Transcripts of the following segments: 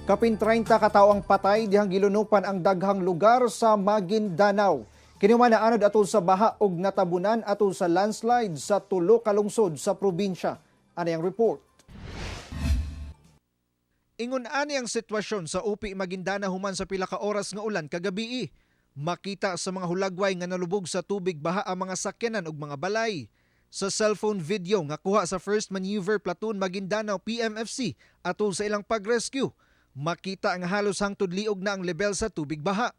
Kapin 30 ka tawo ang patay dihang gilunupan ang daghang lugar sa Maguindanao. Kini man naanod atol sa baha ug natabunan atol sa landslide sa tulo ka lungsod sa probinsya. Ani ang report. Ingon ani ang sitwasyon sa Upi, Maguindanao human sa pila ka oras nga ulan kagabii. Makita sa mga hulagway nga nalubog sa tubig baha ang mga sakyanan ug mga balay. Sa cellphone video nga kuha sa First Maneuver Platoon Maguindanao PMFC atol sa ilang pag-rescue, makita nga halos hangtod liog na ang level sa tubig baha.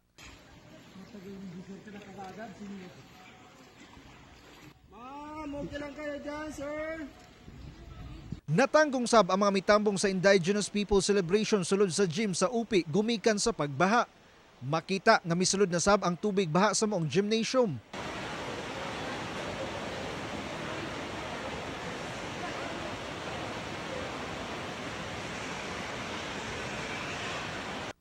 Ma'am, okay lang kayo dyan, sir? Natanggong sab ang mga mitambong sa Indigenous People Celebration sulod sa gym sa Upi gumikan sa pagbaha. Makita nga misulod na sab ang tubig baha sa maong gymnasium.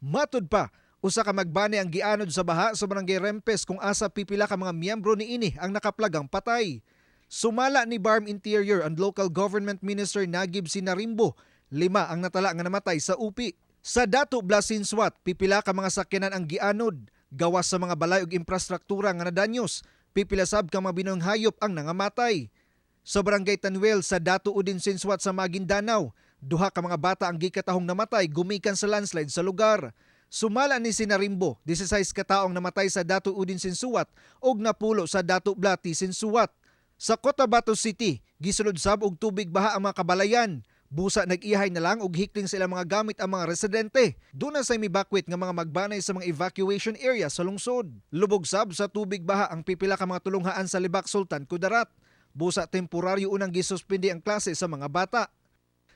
Matud pa, usa ka magbani ang gianod sa baha sa Barangay Rempes kung asa pipila ka mga miyembro niini ang nakaplagang patay. Sumala ni BARMM Interior and Local Government Minister Naguib Sinarimbo, lima ang natala nga namatay sa Upi. Sa Datu Blah Sinsuat, pipila ka mga sakyanan ang gianod, gawas sa mga balay ug infrastruktura nga nadanyos, pipila sab ka mga binuhing hayop ang nangamatay. Sa Barangay Tanuel sa Datu Odin Sinsuat sa Maguindanao, duha ka mga bata ang gikatahong namatay gumikan sa landslide sa lugar. Sumala ni Sinarimbo, 16 ka taong namatay sa Datu Odin Sinsuat ug napulo sa Datu Blah Ti Sinsuat. Sa Cotabato City, gisulod sab og tubig baha ang mga kabalayan. Busa nag-ihay na lang og hikling sa ilang mga gamit ang mga residente. Duna say mibakwit nga mga magbanay sa mga evacuation area sa lungsod. Lubog sab sa tubig baha ang pipila ka mga tulunghaan sa Lebak, Sultan Kudarat. Busa temporaryo unang gisuspindi ang klase sa mga bata.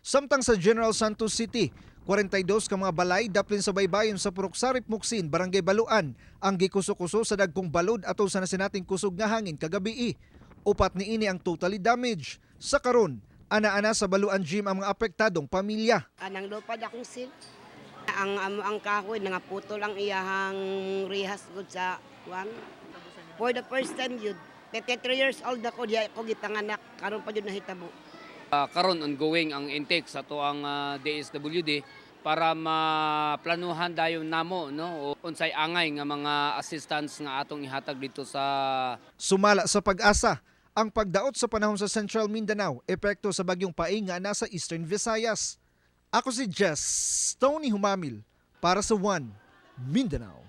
Samtang sa General Santos City, 42 ka mga balay daplin sa baybayon sa Purok Sarip Muksin, Barangay Baluan, ang gikuso-kuso sa dagkong balod atol sa nasinating kusog nga hangin kagabii. Upat niini ang totally damage. Sa karon, ana-ana sa Baluan Gym ang mga apektadong pamilya. Anang lupad akong sil. Ang kahoy nangaputol ang iyahang rehas gud sa kuan. For the first time yun, 53 years old ako, di ako gipanganak, karon pa jud nahitabo. Karon ongoing ang intake sa atoang DSWD para maplanuhan dayon namo, no, o unsay angay nga mga assistance nga atong ihatag dito sa Sumala sa PAGASA, ang pagdaot sa panahon sa Central Mindanao, epekto sa bagyong Paing nga nasa Eastern Visayas. Ako si Jess Tony Humamil para sa One Mindanao.